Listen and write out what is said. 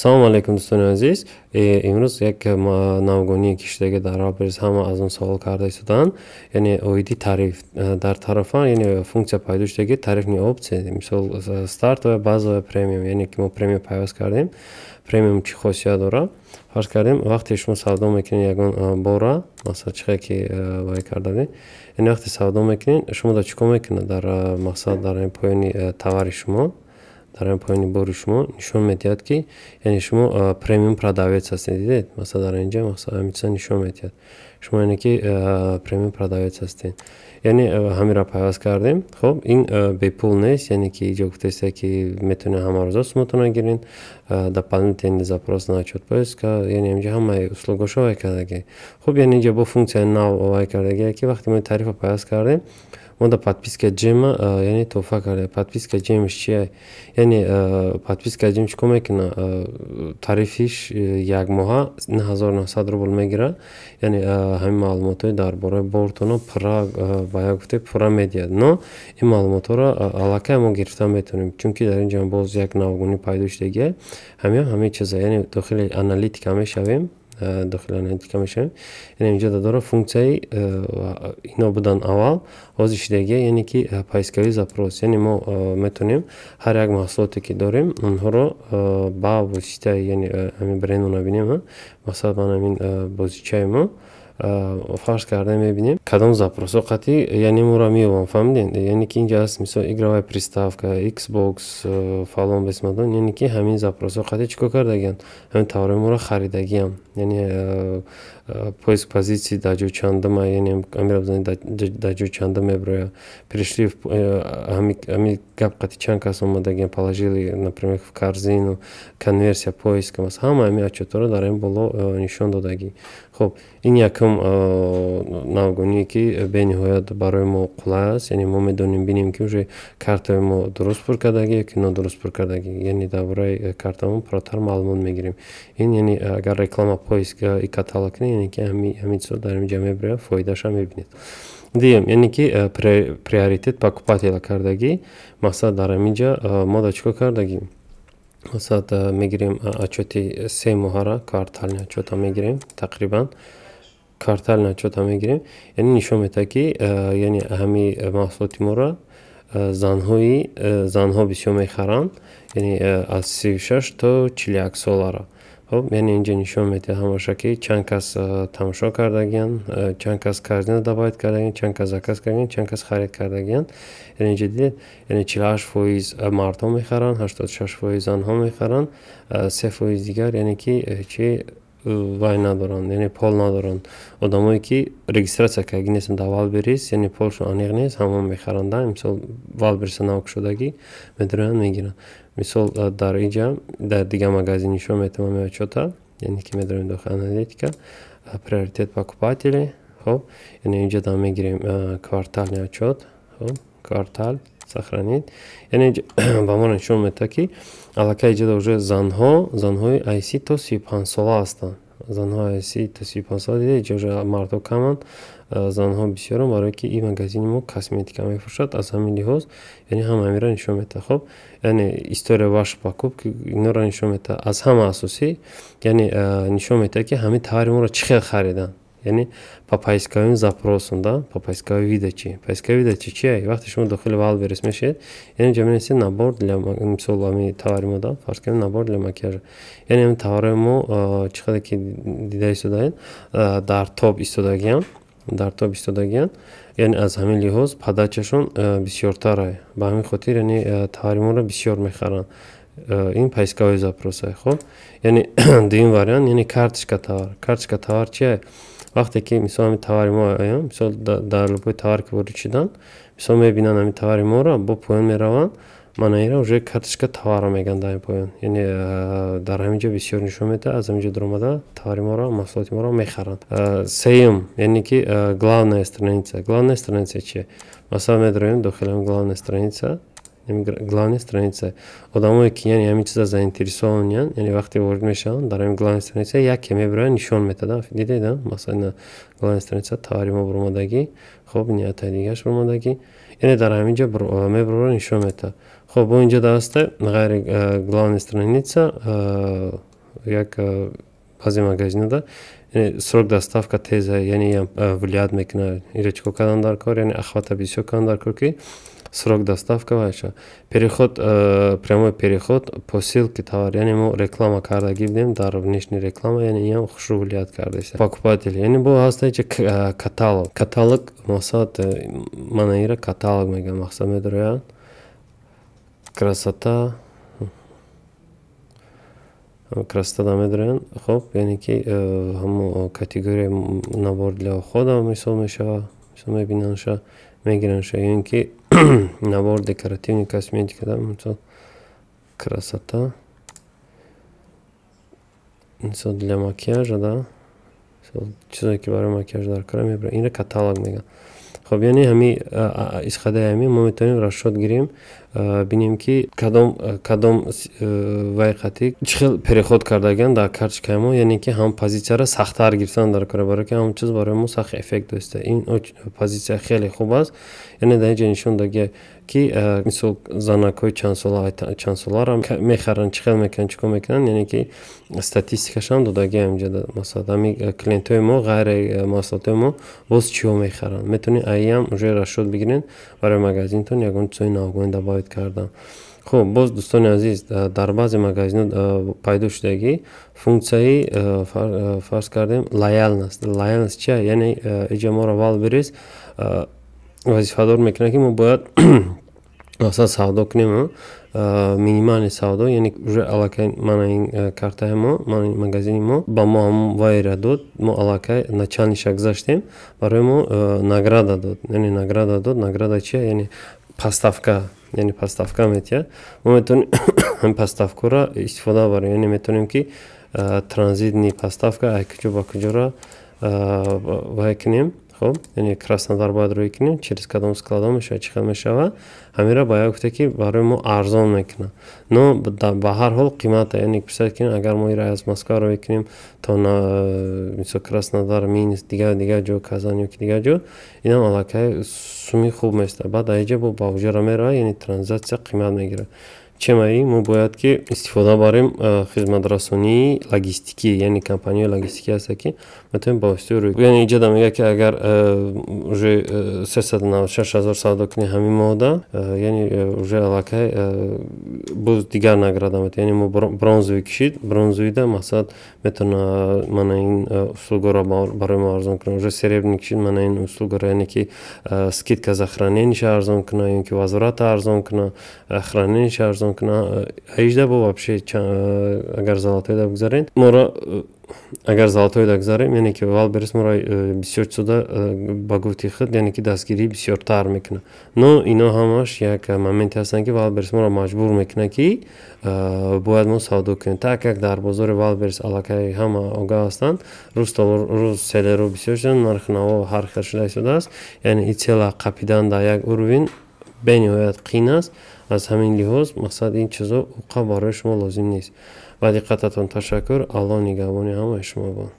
Салому алайкум, дӯстони азиз. Имрӯз як навгонии киштаги дар Wildberries ҳама аз он савол карда истодаанд, яъне оиди тариф. Дар тарафа, яъне, функсия пайдо шудаги, тарифные опции, мисол, стартовая, базовая, премиум. Яъне ки мо премиум пайваст кардем. Премиум чӣ хосият дорад? Фарз кардем, вақте шумо савдо мекунед ягон бора, масалан, чӣ хел ки вай кардадем, яъне вақте савдо мекунед, шумо дар чӣ кор мекунед? Дар мақсад, дар поёни товари шумо, дар поёни бори шумо нишон медиҳад, ки яъне шумо премиум продавец ҳастед. Дидед, масалан, дар инҷа, масалан, ҳамин чиза нишон медиҳад шумо, яъне ки премиум продавец ҳастед. Яъне ҳаминро пайваст кардем. Хоб, ин бепул нест, яъне ки иҷо гуфтаиста, ки метавонед ҳамарӯза суматонро гиред, дополнительный запрос на отчет поиска, яъне инҷа ҳамаи услугошо вай кардагӣ. Хуб, яъне инҷа бо функсияи нав вай кардагие, ки вақте мо тарифро пайваст кардем, мо да подписка Джема, яъне, туҳфа карда. Подписка Джемш чия? Яъне подписка Джем чӣ кор мекунад? Тарифиш якмоҳа 9900 рубл мегирад, яъне ҳамин маълумотҳои дар бораи бортона пурра, ба як гуфте, пурра медиҳад. Но ин маълумотҳоро аллакай мо гирифта метавонем, чунки дар инҷа боз як навгонӣ пайдо шудагия. Ҳамин ҳамин чиза, яъне дохили аналитика мешавем, дохили аналитика мешавем, яъне инҷо дора функсияи, ино будан аввал, ҳозир шудагия, яъне ки поисковый запрос. Яъне мо метавонем ҳар як маҳсулоте, ки дорем, онҳоро ба воситаи, яъне ҳамин брендро бинем. Масалан, ман ҳамин бозичаи мо, фарз карда, мебинем, кадом запросҳо қатъи, яъне моро меёбам. Фаҳмидем? Яъне ки инҷа аст, мисол, игровая приставка, Xbox, фалон бесмадон, яъне ки ҳамин запросҳо қатъи чӣ кор кардагианд? Ҳамин товарои моро харидагиам. Яъне поиск позиции дар ҷои чандума, яъне ҳаминро бизанед, дар ҷои чандум мебирояд. Пришли, ҳамин гап қатъи чанд кас омадагиам, положили, например, в корзину, конверсия поиска, масалан, ҳама ҳамин отчётҳоро дар ин боло нишон додагӣ. Хуб, ин якум навгоние, ки бениҳоят барои мо қулай аст. Яъне мо медонем, бинем, ки уже картаи мо дуруст пур кардагӣ ё ки нодуруст пур кардагӣ, яъне дар бораи картамон пурратар маълумот мегирем. Ин, яъне, агар реклама поиск и каталог кунем, яъне ки ҳамин чизо дар инҷа мебирояд, фоидаашам мебинед. Дуюм, яъне ки приоритет покупателя кардагӣ. Мақсад, дар ҳамин ҷа мо дар чӣ кор кардагӣ? Масалан, мегирем отчёти 3 моҳара, квартальный отчёта мегирем, тақрибан квартальный отчёта мегирем. Яъне нишон медиҳад, ки яъне ҳамин маҳсулоти моро занҳо бисёр мехаранд, яъне аз 36 то 41 солара. Хуб, яъне инҷа нишон медиҳад ҳамаша, ки чанд кас тамошо кардагианд, чанд кас корзина добавить кардагианд, чанд кас заказ кардагианд, чанд кас харид кардагианд. Яъне инҷа дидед, яъне 48% мардҳо мехаранд, 86% занҳо мехаранд, 3% дигар, яъне ки чи вай надоранд, яъне пол надоранд. Одамое, ки регистрация кардагӣ нестанд дар Wildberries, яъне полшон аниқ нест, ҳамон мехаранд. Мисол, Wildberries нав кушодагӣ, медароянд, мегиранд. Мисол, дар инҷа, дар дигар магазин нишон медиҳам ҳамин отчёта. Яъне ки медароем дохили аналитика, приоритет покупателей. Хуб, яъне инҷа дан мегирем квартальный отчёт. Хуб, квартал, сохранить. Яъне ба мо нишон медиҳад, ки аллакай иҷода уже занҳои аз 30 то 35 сола ҳастанд. Занҳо аз 30 то 35 сола. Дида, иҷо уже мардҳо каманд, занҳо бисёранд, барое ки ин магазини мо косметика мефурӯшад. Аз ҳамин лиҳоз, яъне ҳама ҳаминро нишон медиҳад. Хуб, яъне история ваши покупки, инора нишон медиҳад. Аз ҳама асосӣ, яъне нишон медиҳад, ки ҳамин товари моро чӣ хел хариданд, яъне по поисковым запросам, да, по поисковой выдаче. Поисковой выдача чия? Вақте шумо дохили Wildberries мешавед, яъне ҷо менависед набор для, мисол, ҳамин товари мо, да, фарз кунем, набор для макияжа. Яъне ҳамин товарои мо, чӣ қадар ки дида истодаед, дар топ истодагианд, дар топ истодагианд. Яъне аз ҳамин лиҳоз подачашон бисёртара. Ба ҳамин хотир, яъне, товари моро бисёр мехаранд. Ин поисковой запроса. Хуб, яъне дуюм вариант, яъне карточка товар. Карточка товар чия? Вақте ки, мисол, ҳамин товари мо, мисол, дар любой товар ки ворид шуданд, мисол, мебинанд ҳамин товари моро, бо поён мераванд, мана инро уже карточка товара мегӯянд дар ин поён. Яъне дар ҳамин ҷо бисёр нишон медиҳад, аз ҳамин ҷо даромада товари моро, маҳсулоти моро мехаранд. Сеюм, яъне ки главная страница. Главная страница чия? Масалан, медароем дохили ҳамин главная страница. Главная страница, одамое, ки, яъне, ҳамин чиза заинтересованиянд, яъне вақте ворид мешаванд, дар ҳамин главная страница яке мебирояд, нишон медиҳад. Дидед, масалан, главная страница товари мо баромадагӣ. Хуб, ниятаи дигараш баромадагӣ, яъне дар ҳамин ҷо мебарора, нишон медиҳад. Хуб, бо инҷо даста ғайри главная страница. Як баъзе магазинода срок доставка теза, яъне влиять мекунад. Ира чӣ кор кардан дар кор? Яъне охвата бисёр кардан дар кор, ки срок доставка вайша. Переход, прямой переход по ссылке товар, яъне мо реклама кардагӣ будем дар внешний реклама, яъне иам хушрӯ влиять кардааст покупатель. Яъне бо ҳаста иҷа каталог. Каталог мақсад, мана ира каталог мегӯям, мақсад медарояд красота, красота да медароянд. Хоб, яъне ки ҳамо категория набор для ухода мисол мешава, мисол мебинандша, мегиранша, ё ин ки набор декоративный косметика да, мисол красота, мисол для макияжа да, чизое ки барои макияж дар кора мебаранд, инро каталог мегӯянд. Хоб, яъне ҳами исходаи ҳами мо метавонем расчёт гирем, бинем, ки кадом вай қатӣ чӣ хел переход кардагиан дар карточкаи мо, яъне ки ҳам позитсияро сахттар гирифтан дар кора, барое ки ҳамон чиз барои мо сахт эффект доста. Ин позитсия хеле хуб аст. Яъне дар инҷа нишон додагия, ки мисол занакҳои чандсола чандсоларо мехаранд, чӣ хел мекунанд, чӣ кор мекунанд, яъне ки статистикашам додагиам инҷа. Масалан, ҳами клиентҳои мо ғайри маҳсулотҳои мо боз чиҳо мехаранд, метавонед аиам уже расчёт бигиред барои магазинтон ягон чизҳои навгони добавить кардан. Хуб, боз, дӯстони азиз, дар баъзе магазинҳо пайдо шудагӣ функсияи, фарз кардем, лояльность. Лояльность чия? Яъне иҷа моро Вайлдберриз вазифадор мекунад, ки мо бояд масалан савдо кунем, минимальный савдо, яъне уже аллакай мана ин картаи мо, мана ин магазини мо ба мо ҳамон вайра дод, мо аллакай начальниша гузаштем, барои мо награда дод, яъне награда дод. Награда чия? Яъне поставка, яъне поставка метиҳад. Мо метавонем ҳамин поставкаро истифода барем, яъне метавонем, ки транзитный поставка аз куҷо ба куҷоро вай кунем. Хоб, яъне Краснодар бояд рӯй кунем, через кадом складо мешавад, чӣ хел мешавад, ҳаминро ба як гуфта, ки барои мо арзон мекунад, но ба ҳар ҳол қимата. Яъне представить кунем, агар мо инро аз Москва рӯй кунем то мисол Краснодар, Минск, дигар дигар ҷо, Казан ё ки дигар ҷо, инам аллакай суми хуб местад. Баъд аз инҷа бо ба уҷара меравад, яъне транзакция қимат мегирад. Чемаи мо бояд ки истифода барем хизматрасонии логистикӣ, яъне компанияи логистикӣ ҳаста, ки метавонем ба воситаи рӯй. Яъне иҷода мегӯяд, ки агар уже 396 000 савдо кунӣ ҳамин моҳда, яъне уже аллакай боз дигар награда метавад. Яъне мо бронзовый кишид, бронзовыйда мақсад метавона мана ин услугаро барои мо арзон кунад, уже серебряный кишид, мана ин услугаро, яъне ки скидка за хранениеша арзон кунад, ё ки возврата арзон кунад, хранениеша арзон кунад. Аижда бо вообще, агар золотойда бигзарем, моро, агар золотойда гузарем, яъне ки Вайлдберриз моро бисёр чизода ба гуфти худ, яъне ки дастгирӣ бисёртар мекунад. Но ино ҳамаш як моменте ҳастанд, ки Вайлдберриз моро маҷбур мекунад, ки бояд мо савдо кунем, так как дар бозори Вайлдберриз аллакай ҳама огаҳ ҳастанд, рӯз то рӯз селлерҳо бисёр шуданд, нархи наво ҳар хел шуда истодааст. Яъне и цела қапидан дар як уровень бениҳоят қиин аст. Аз ҳамин лиҳоз, мақсад, ин чизо уқа барои шумо лозим нест. Ба диққататон ташаккур. Аллоҳ нигаҳбони ҳамаи шумо бод.